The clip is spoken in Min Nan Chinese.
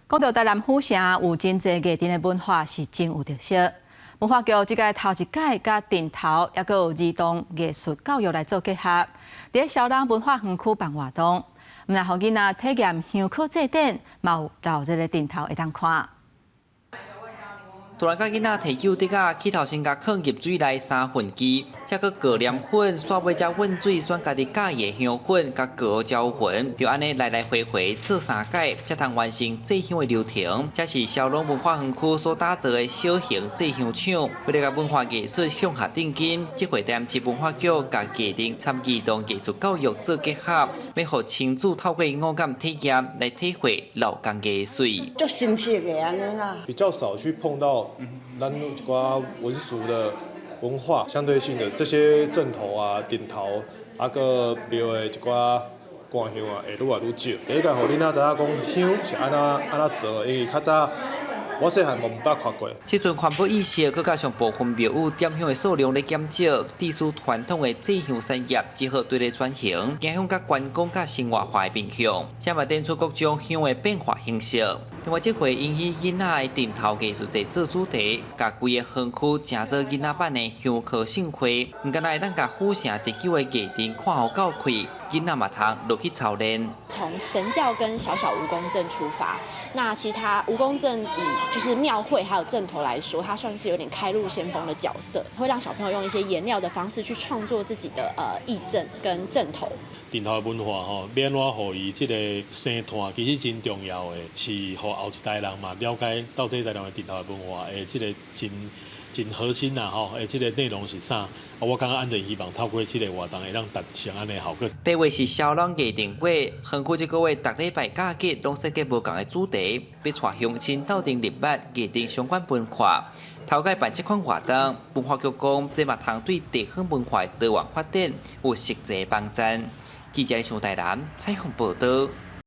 講到台南府城有真濟藝陣的文化是真有特色。文化局這屆頭一屆佮陣頭，猶閣有兒童藝術教育來做結合，佇咧蕭朗文化園區辦活動，毋但予囡仔體驗香火祭典，嘛有鬧熱的陣頭會當看。大人佮囡仔提搝笛仔，起頭先共囥入水內三分支，才閣過黏粉，煞尾才混水選家己佮意的香粉，佮過椒粉，就按呢來來回回做三擺，才通完成製香的流程。這是蕭朗文化園區所打造的小型製香廠，為了共文化藝術向下扎根，這回台南市文化局共藝陣參兒童藝術教育做結合，欲予親子透過五感體驗來體會鏤工藝術。足心適的按呢啦。比較少去碰到咱一寡文俗的文化，相對性的這些陣頭啊、陣頭啊，閣廟的一寡官香啊，會愈來愈少。第一個予囡仔知影講香是按怎按怎做，因為較早我細漢嘛毋捌看過。這陣環保意識，閣加上部分廟宇點香的數量咧減少，致使傳統的製香產業只好對咧轉型，走向較觀光佮生活化的面向，這嘛展出各種香的變化形式。另外，這回𪜶以囡仔的陣頭藝術節做主題，共規个園區成做囡仔版的香火盛會，毋但會當共府城特有的藝陣看予夠開，囡仔嘛通落去操練。從神轎跟小小蜈蚣陣出發，那其他蜈蚣陣以就是廟會還有陣頭來說，它算是有點開路先鋒的角色，會讓小朋友用一些顏料的方式去創作自己的義陣跟陣頭。陣頭的文化吼，欲按怎予伊這个生態其實真重要的，是予後一代人嘛了解到底台南的陣頭的文化的這個真真核心啦吼，的這個內容是啥？啊，我感覺按呢希望透過這個活動會當達成按呢效果。第二是蕭朗藝陣月，園區這個月逐禮拜假日攏設計無仝的主題，欲帶鄉親鬥陣認捌藝陣相關文化。頭擺辦這款活動，文化局講，這嘛通對地方文化的多元發展有實際幫助。記者上台南採訪報導。